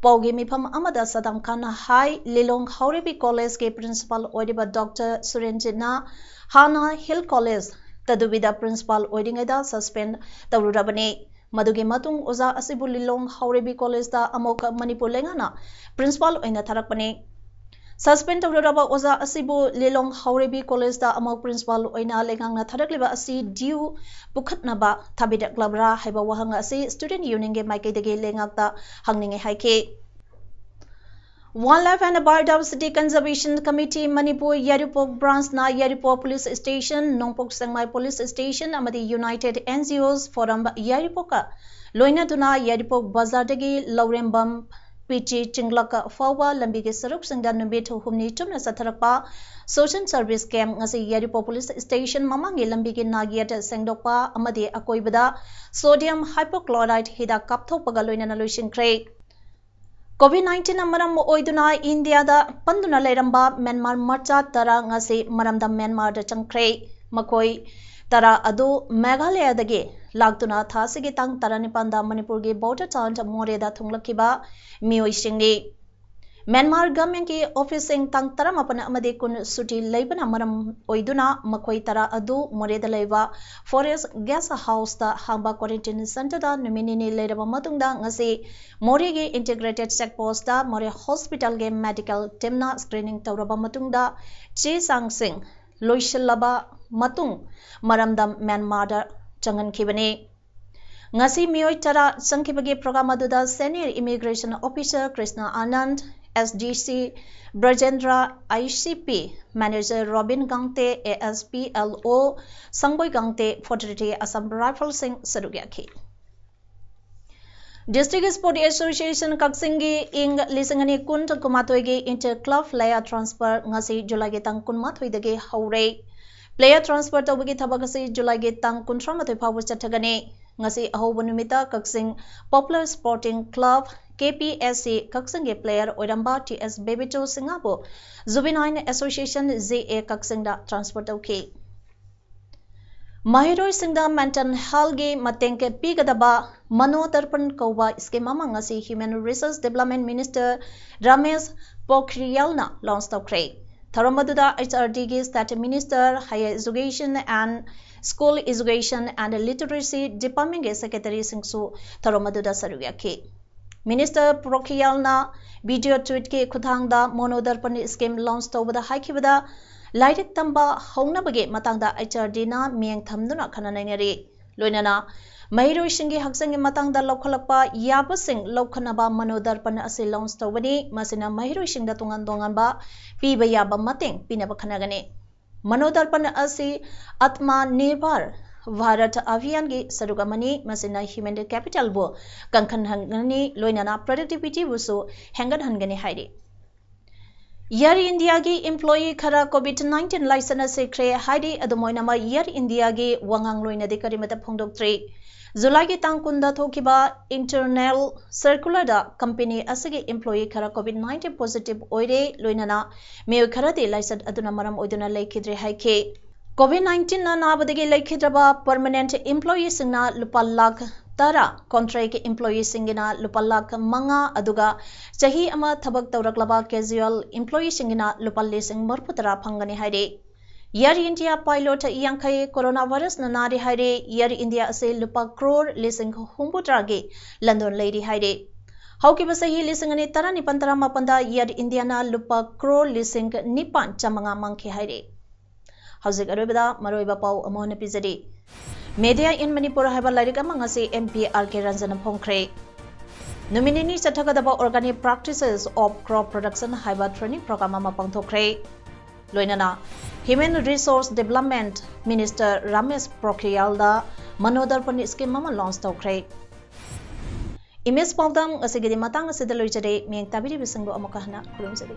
ꯄꯥꯎꯒꯤ ꯃꯤꯐꯝ ꯑꯃꯗ ꯁꯗꯥꯝ ꯈꯥꯟꯅ ꯍꯥꯏ, ꯂꯤꯂꯣꯡ ꯍꯥꯎꯔꯩꯕꯤ college ꯀꯤ principal ꯑꯣꯏꯔꯤꯕ Doctor ꯁꯨꯔꯦꯟꯖꯤꯠꯅ ꯍꯥꯟꯅ Hill College ꯇꯗꯨꯕꯤꯗ principal ꯑꯣꯏꯔꯤꯉꯩꯗ suspend ꯇꯧꯔꯨꯔꯕꯅꯤ꯫ ꯃꯗꯨꯒꯤ ꯃꯇꯨꯡ ꯑꯣꯖꯥ ꯑꯁꯤꯕꯨ ꯂꯤꯂꯣꯡ ꯍꯥꯎꯔꯩꯕꯤ college ꯇ ꯑꯃꯨꯛ ꯃꯅꯤꯄꯨꯔ ꯂꯩꯉꯥꯛꯅ principal ꯑꯣꯏꯅ ꯊꯥꯔꯛꯄꯅꯤ꯫ Suspend ꯇꯧꯔꯨꯔꯕ ꯑꯣꯖꯥ ꯑꯁꯤꯕꯨ ꯂꯤꯂꯣꯡ ꯍꯥꯎꯔꯩꯕꯤ college ꯇ ꯑꯃꯨꯛ principal ꯑꯣꯏꯅ ꯂꯩꯉꯥꯛꯅ ꯊꯥꯔꯛꯂꯤꯕ ꯑꯁꯤ due ꯄꯨꯈꯠꯅꯕ ꯊꯥꯕꯤꯔꯛꯂꯕ꯭ꯔꯥ ꯍꯥꯏꯕ ꯋꯥꯍꯪ ꯑꯁꯤ student union ꯒꯤ ꯃꯥꯏꯀꯩꯗꯒꯤ ꯂꯩꯉꯥꯛꯇ ꯍꯪꯅꯤꯡꯉꯤ ꯍꯥꯏꯈꯤ꯫ Wildlife and Biodiversity Conservation Committee Manipur Yairipok Branch ꯅ ꯌꯥꯏꯔꯤꯄꯣꯛ Police Station, ꯅꯣꯡꯄꯣꯛ ꯁꯦꯛꯃꯥꯏ Police Station ꯑꯃꯗꯤ United N G Os Forum ꯌꯥꯏꯔꯤꯄꯣꯛꯀ ꯂꯣꯏꯅꯗꯨꯅ ꯌꯥꯏꯔꯤꯄꯣꯛ ꯕꯖꯥꯔꯗꯒꯤ ꯂꯧꯔꯦꯝꯕꯝ ꯄꯤꯆꯤ ꯆꯤꯡꯂꯛ ꯐꯥꯎꯕ ꯂꯝꯕꯤꯒꯤ ꯁꯔꯨꯛꯁꯤꯡꯗ ꯅꯨꯃꯤꯠ ꯍꯨꯝꯅꯤ ꯆꯨꯞꯅ ꯆꯠꯊꯔꯛꯄ social service camp ꯉꯁꯤ ꯌꯥꯏꯔꯤꯄꯣꯛ Police Station ꯃꯃꯥꯡꯒꯤ ꯂꯝꯕꯤꯒꯤ ꯅꯥꯛꯌꯦꯠ ꯁꯦꯡꯗꯣꯛꯄ ꯑꯃꯗꯤ ꯑꯀꯣꯏꯕꯗ sodium hypochlorite ꯍꯤꯗꯥꯛ ꯀꯥꯞꯊꯣꯛꯄꯒ ꯂꯣꯏꯅꯅ ꯂꯣꯏꯁꯤꯟꯈ꯭ꯔꯦ꯫ COVID nineteen ꯅ ꯃꯔꯝ ꯑꯣꯏꯗꯨꯅ ꯏꯟꯗꯤꯌꯥꯗ ꯄꯟꯗꯨꯅ ꯂꯩꯔꯝꯕ ꯃ꯭ꯌꯥꯟꯃꯥꯔ ꯃꯆꯥ ꯇꯔꯥ ꯉꯁꯤ ꯃꯔꯝꯗꯝ ꯃ꯭ꯌꯥꯟꯃꯥꯔꯗ ꯆꯪꯈ꯭ꯔꯦ꯫ ꯃꯈꯣꯏ ꯇꯔꯥ ꯑꯗꯨ ꯃꯦꯘꯥꯂꯌꯥꯗꯒꯤ ꯂꯥꯛꯇꯨꯅ ꯊꯥ ꯑꯁꯤꯒꯤ ꯇꯥꯡ ꯇꯔꯥꯅꯤꯄꯥꯟꯗ ꯃꯅꯤꯄꯨꯔꯒꯤ border town ꯃꯣꯔꯦꯗ ꯊꯨꯡꯂꯛꯈꯤꯕ ꯃꯤꯑꯣꯏꯁꯤꯡꯅꯤ꯫ ꯃ꯭ꯌꯥꯟꯃꯥꯔ government ꯀꯤ office ꯁꯤꯡ ꯇꯥꯡ ꯇꯔꯥꯃꯥꯄꯟ ꯑꯃꯗꯤ ꯀꯨꯟ ꯁꯨꯇꯤ ꯂꯩꯕꯅ ꯃꯔꯝ ꯑꯣꯏꯗꯨꯅ ꯃꯈꯣꯏ ꯇꯔꯥ ꯑꯗꯨ ꯃꯣꯔꯦꯗ ꯂꯩꯕ Forest Guest House ꯇ ꯍꯥꯡꯕ quarantine center ꯗ ꯅꯨꯃꯤꯠ ꯅꯤꯅꯤ ꯂꯩꯔꯕ ꯃꯇꯨꯡꯗ ꯉꯁꯤ ꯃꯣꯔꯦꯒꯤ Integrated Check Post ꯇ ꯃꯣꯔꯦ hospital ꯒꯤ medical team ꯅ screening ꯇꯧꯔꯕ ꯃꯇꯨꯡꯗ ꯆꯦ ꯆꯥꯡꯁꯤꯡ ꯂꯣꯏꯁꯤꯜꯂꯕ ꯃꯇꯨꯡ ꯃꯔꯝꯗꯝ ꯃ꯭ꯌꯥꯟꯃꯥꯔꯗ ꯆꯪꯍꯟꯈꯤꯕꯅꯤ꯫ ꯉꯁꯤ ꯃꯤꯑꯣꯏ ꯇꯔꯥ ꯆꯪꯈꯤꯕꯒꯤ program ꯑꯗꯨꯗ Senior Immigration Officer Krishna Anand, S D C Brajendra, I C P Manager Robin Gangte, A S P L O Sangboi Gangte, forty-three Assam Rifles ꯁꯤꯡ ꯁꯔꯨꯛ ꯌꯥꯈꯤ꯫ District Sport Association ꯀꯛꯆꯤꯡꯒꯤ ꯏꯪ ꯂꯤꯁꯤꯡ ꯑꯅꯤ ꯀꯨꯟ ꯀꯨꯟꯃꯥꯊꯣꯏꯒꯤ inter club player transfer ꯉꯁꯤ ꯖꯨꯂꯥꯏꯒꯤ ꯇꯥꯡ ꯀꯨꯟꯃꯥꯊꯣꯏꯗꯒꯤ ꯍꯧꯔꯦ꯫ Player transfer ꯇꯧꯕꯒꯤ ꯊꯕꯛ ꯑꯁꯤ ꯖꯨꯂꯥꯏꯒꯤ ꯇꯥꯡ ꯀꯨꯟꯊ꯭ꯔꯥꯃꯥꯊꯣꯏ ꯐꯥꯎꯕ ꯆꯠꯊꯒꯅꯤ꯫ ꯉꯁꯤ ꯑꯍꯧꯕ ꯅꯨꯃꯤꯠꯇ ꯀꯛꯆꯤꯡ Popular Sporting Club, K P S C ꯀꯛꯆꯤꯡꯒꯤ player ꯑꯣꯏꯔꯝꯕ T S ꯕꯦꯕꯤꯆꯣ ꯁꯤꯡꯍꯕꯨ Juvenile Association, J A ꯀꯛꯆꯤꯡꯗ transfer ꯇꯧꯈꯤ꯫ ꯃꯍꯩꯔꯣꯏꯁꯤꯡꯗ mental health ꯀꯤ ꯃꯇꯦꯡ ꯄꯤꯒꯗꯕ ꯃꯅꯣ ꯗꯔꯄꯟ ꯀꯧꯕ scheme ꯑꯃ ꯉꯁꯤ Human Resource Development Minister Ramesh ꯄꯣꯈ꯭ꯔꯤꯌꯥꯜꯅ launch ꯇꯧꯈ꯭ꯔꯦ꯫ ꯊꯧꯔꯝ ꯑꯗꯨꯗ H R D ꯒꯤ State Minister, Higher Education and School Education and Literacy Department ꯀꯤ secretary ꯁꯤꯡꯁꯨ ꯊꯧꯔꯝ ꯑꯗꯨꯗ ꯁꯔꯨꯛ ꯌꯥꯈꯤ꯫ Minister ꯄꯣꯈ꯭ꯔꯤꯌꯥꯜꯅ video tweet ꯀꯤ ꯈꯨꯠꯊꯥꯡꯗ ꯃꯅꯣ ꯗꯔꯄꯟ scheme launch ꯇꯧꯕꯗ ꯍꯥꯏꯈꯤꯕꯗ, ꯂꯥꯏꯔꯤꯛ ꯇꯝꯕ ꯍꯧꯅꯕꯒꯤ ꯃꯇꯥꯡꯗ H R D ꯅ ꯃꯤꯠꯌꯦꯡ ꯊꯝꯗꯨꯅ ꯈꯟꯅ ꯅꯩꯅꯔꯤ꯫ ꯂꯣꯏꯅꯅ ꯃꯍꯩꯔꯣꯏꯁꯤꯡꯒꯤ ꯍꯛꯆꯥꯡꯒꯤ ꯃꯇꯥꯡꯗ ꯂꯧꯈꯠꯂꯛꯄ ꯌꯥꯕꯁꯤꯡ ꯂꯧꯈꯠꯅꯕ ꯃꯅꯣꯗꯔꯄꯟ ꯑꯁꯤ ꯂꯣꯟꯆ ꯇꯧꯒꯅꯤ꯫ ꯃꯁꯤꯅ ꯃꯍꯩꯔꯣꯏꯁꯤꯡꯗ ꯇꯣꯉꯥꯟ ꯇꯣꯉꯥꯟꯕ ꯄꯤꯕ ꯌꯥꯕ ꯃꯇꯦꯡ ꯄꯤꯅꯕ ꯈꯟꯅꯒꯅꯤ꯫ ꯃꯅꯣꯗꯔꯄꯟ ꯑꯁꯤ ꯑꯠꯃ ꯅꯤꯔꯚꯔ ꯚꯥꯔꯠ ꯑꯚꯤꯌꯥꯟꯒꯤ ꯁꯔꯨꯛ ꯑꯃꯅꯤ꯫ ꯃꯁꯤꯅ ꯍ꯭ꯌꯨꯃꯦꯟ ꯀꯦꯄꯤꯇꯦꯜꯕꯨ ꯀꯟꯈꯠꯍꯟꯒꯅꯤ, ꯂꯣꯏꯅꯅ ꯄ꯭ꯔꯗꯛꯇꯤꯚꯤꯇꯤꯕꯨꯁꯨ ꯍꯦꯟꯒꯠꯍꯟꯒꯅꯤ ꯍꯥꯏꯔꯤ꯫ ꯏꯌꯔ ꯏꯟꯗꯤꯌꯥꯒꯤ ꯏꯝꯄ꯭ꯂꯣꯌꯤ ꯈꯔ ꯀꯣꯚꯤꯗ ꯅꯥꯏꯟꯇꯤꯟ ꯂꯥꯏꯆꯠꯅ ꯁꯤꯈ꯭ꯔꯦ ꯍꯥꯏꯔꯤ꯫ ꯑꯗꯨꯝ ꯑꯣꯏꯅꯃꯛ, ꯏꯌꯔ ꯏꯟꯗꯤꯌꯥꯒꯤ ꯋꯥꯉꯥꯡꯂꯣꯏꯅꯗꯤ ꯀꯔꯤꯃꯠꯇ ꯐꯣꯡꯗꯣꯛꯇ꯭ꯔꯤ꯫ ꯖꯨꯂꯥꯏꯒꯤ ꯇꯥꯡ ꯀꯨꯟꯗ ꯊꯣꯛꯈꯤꯕ ꯏꯟꯇꯔꯅꯦꯜ ꯁꯔꯀꯨꯂꯔꯗ ꯀꯝꯄꯦꯅꯤ ꯑꯁꯤꯒꯤ ꯏꯝꯄ꯭ꯂꯣꯌꯤ ꯈꯔ ꯀꯣꯚꯤꯗ ꯅꯥꯏꯟꯇꯤꯟ ꯄꯣꯖꯤꯇꯤꯚ ꯑꯣꯏꯔꯦ, ꯂꯣꯏꯅꯅ ꯃꯤꯑꯣꯏ ꯈꯔꯗꯤ ꯂꯥꯏꯆꯠ ꯑꯗꯨꯅ ꯃꯔꯝ ꯑꯣꯏꯗꯨꯅ ꯂꯩꯈꯤꯗ꯭ꯔꯦ ꯍꯥꯏꯈꯤ꯫ ꯀꯣꯚꯤꯗ ꯅꯥꯏꯟꯇꯤꯟꯅ ꯅꯥꯕꯗꯒꯤ ꯂꯩꯈꯤꯗ꯭ꯔꯕ ꯄꯔꯃꯅꯦꯟꯠ ꯏꯝꯄ꯭ꯂꯣꯌꯤꯁꯤꯡꯅ ꯂꯨꯄꯥ ꯂꯥꯈ ꯇꯔꯥ, ꯀꯣꯟꯇ꯭ꯔꯦꯛꯀꯤ ꯏꯝꯄ꯭ꯂꯣꯌꯤꯁꯤꯡꯒꯤꯅ ꯂꯨꯄꯥ ꯂꯥꯈ ꯃꯉꯥ, ꯑꯗꯨꯒ ꯆꯍꯤ ꯑꯃ ꯊꯕꯛ ꯇꯧꯔꯛꯂꯕ ꯀꯦꯖꯨꯑꯦꯜ ꯏꯝꯄ꯭ꯂꯣꯌꯤꯁꯤꯡꯒꯤꯅ ꯂꯨꯄꯥ ꯂꯤꯁꯤꯡ ꯃꯔꯤꯐꯨ ꯇꯔꯥ ꯐꯪꯒꯅꯤ ꯍꯥꯏꯔꯤ꯫ ꯏꯌꯔ ꯏꯟꯗꯤꯌꯥ ꯄꯥꯏꯂꯣꯠ ꯌꯥꯡꯈꯩ ꯀꯣꯔꯣꯅꯥ ꯚꯥꯏꯔꯁꯅ ꯅꯥꯔꯦ ꯍꯥꯏꯔꯦ꯫ ꯏꯌꯔ ꯏꯟꯗꯤꯌꯥ ꯑꯁꯤ ꯂꯨꯄꯥ ꯀ꯭ꯔꯣꯔ ꯂꯤꯁꯤꯡ ꯍꯨꯝꯐꯨꯇꯔꯥꯒꯤ ꯂꯟꯗꯣꯟ ꯂꯩꯔꯤ ꯍꯥꯏꯔꯦ꯫ ꯍꯧꯈꯤꯕ ꯆꯍꯤ ꯂꯤꯁꯤꯡ ꯑꯅꯤ ꯇꯔꯥꯅꯤꯄꯥꯟ ꯇꯔꯥꯃꯥꯄꯟꯗ ꯏꯌꯔ ꯏꯟꯗꯤꯌꯥꯅ ꯂꯨꯄꯥ ꯀ꯭ꯔꯣꯔ ꯂꯤꯁꯤꯡ ꯅꯤꯄꯥꯟ ꯆꯥꯃꯉꯥ ꯃꯥꯡꯈꯤ ꯍꯥꯏꯔꯦ꯫ ꯍꯧꯖꯤꯛ ꯑꯔꯣꯏꯕꯗ ꯃꯔꯨꯑꯣꯏꯕ ꯄꯥꯎ ꯑꯃ ꯑꯣꯏꯅ ꯄꯤꯖꯔꯤ꯫ ꯃꯦꯗꯤꯌꯥ ꯏꯟ ꯃꯅꯤꯄꯨꯔ ꯍꯥꯏꯕ ꯂꯥꯏꯔꯤꯛ ꯑꯃ ꯉꯁꯤ ꯑꯦꯝ ꯄꯤ ꯑꯥꯔ ꯀꯦ ꯔꯟꯖꯟꯅ ꯐꯣꯡꯈ꯭ꯔꯦ꯫ ꯅꯨꯃꯤꯠ ꯅꯤꯅꯤ ꯆꯠꯊꯒꯗꯕ Organic Practices of Crop Production ꯍꯥꯏꯕ ꯇ꯭ꯔꯦꯅꯤꯡ ꯄ꯭ꯔꯣꯒ꯭ꯔꯥꯝ ꯑꯃ ꯄꯥꯡꯊꯣꯛꯈ꯭ꯔꯦ꯫ ꯂꯣꯏꯅꯅ Human Resource Development Minister Ramesh ꯄꯣꯈ꯭ꯔꯤꯌꯥꯜꯗ ꯃꯅꯣꯗꯔꯄꯅꯤ ꯁ꯭ꯀꯤꯝ ꯑꯃ ꯂꯣꯟꯆ ꯇꯧꯈ꯭ꯔꯦ꯫ ꯏꯃꯦꯖ ꯄꯥꯎꯗꯝ ꯑꯁꯤꯒꯤꯗꯤ ꯃꯇꯥꯡ ꯑꯁꯤꯗ ꯂꯣꯏꯖꯔꯦ꯫ ꯃꯤꯠꯌꯦꯡ ꯇꯥꯕꯤꯔꯤꯕꯁꯤꯡꯕꯨ ꯑꯃꯨꯛꯀ ꯍꯟꯅ ꯈꯨꯔꯨꯝꯖꯔꯤ꯫